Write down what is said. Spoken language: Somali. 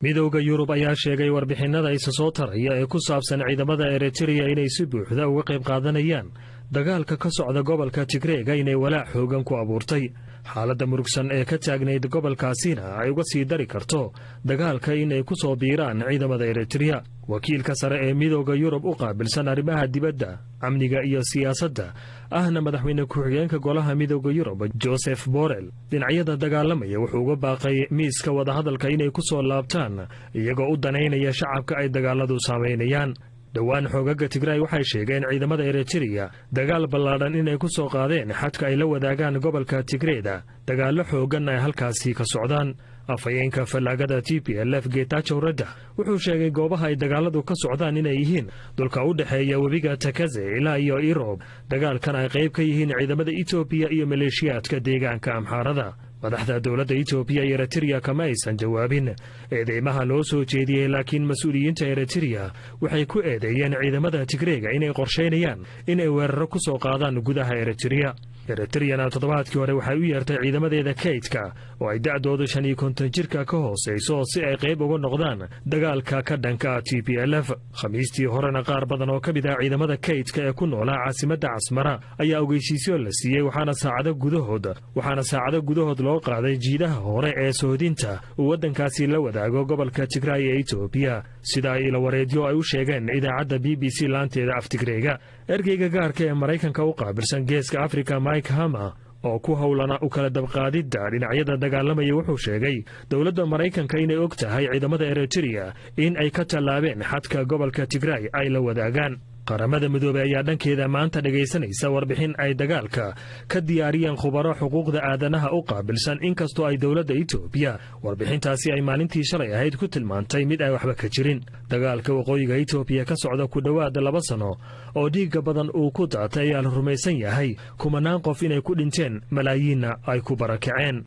Midowda Yurub ayaa sheegay warbixinada isa soo taraya ee ku saabsan ciidamada Eritreya inay si buuxda uga qayb qaadanayaan dagaalka ka socda gobolka Tigreega inay walaac xoogan ku abuurtay, xaaladda murugsan ee ka taagnayd gobolkaasina ay uga sii dari karto dagaalka inay ku soo biiraan ciidamada Eritreya. Wakiilka sare ee Midowda Yurub u qaabilsan arrimaha dibadda, amniga iyo siyaasadda, ahna madaxweyne ku-xigeenka Golaha Midowda Yurub, Josep Borrell, dhinacyada dagaalamaya wuxuu uga baaqay miiska wadahadalka inay ku soo laabtaan, iyagoo u danaynaya shacabka ay dagaaladu saamaynayaan. Dhowaan xoogaga Tigraay waxay sheegeen ciidamada Eritreya dagaal ballaadhan inay ku soo qaadeen xadka ay la wadaagaan gobolka Tigreeda, dagaallo xooggan ay halkaasi ka socdaan. Afhayeenka fallaagada TPLF, Getachew Reda, wuxuu sheegay goobaha ay dagaaladu ka socdaan inay yihiin dhulka u dhexeeya webiga Takaze ilaa iyo Irob, dagaalkan ay qayb ka yihiin ciidamada Etoobiya iyo maleeshiyaadka deegaanka Amxaarada. Madaxda dowladda Etoobiya iyo Eritreya kama aysan jawaabin eedeymaha loo soo jeediyey, laakiin mas-uuliyiinta Eritreya waxay ku eedeeyeen ciidamada Tigreega inay qorshaynayaan inay weeraro ku soo qaadaan gudaha Eritreya. Eritreyana toddobaadkii hore waxay u yeertay ciidamadeeda kaydka oo ay da'doodu 55 jirka ka hoosayso si ay qayb uga noqdaan dagaalka ka dhanka TPLF. Khamiistii horena qaar badan oo ka mid ah ciidamada kaydka ee ku noolaa caasimadda Casmara ayaa ogeysiisyo la siiyey, waxaana saacado gudahood loo qaaday jiidaha hore ee sohodinta uu waddankaasi la wadaago gobolka Tigraay ee Etoobiya, sida ay ilawareedyo ay u sheegeen idaacadda BBC laanteeda af Tigreega. Ergeyga gaarka ee Maraykanka u qaabilsan Geeska Afrika, Mike Hammer, oo ku howlana u kala dabqaadidda dhinacyada dagaalamaya, wuxuu sheegay dowladda Maraykanka inay og tahay ciidamada Eritreya in ay ka tallaabeen xadka gobolka Tigraay ay la wadaagaan. Qaramada Midoobey ayaa dhankeeda maanta dhegaysanaysa warbixin ay dagaalka ka diyaariyeen khubaro xuquuqda aadanaha u qaabilsan, inkastoo ay dowladda Etoobiya warbixintaasi ay maalintii shalay ahayd ku tilmaantay mid aan waxba ka jirin. Dagaalka waqooyiga Etoobiya ka socda ku dhowaada 2 sano oo dhiigga badan uu ku daatay ayaa la rumaysan yahay kumanaan qof inay ku dhinteen, malaayiinna ay ku barakaceen.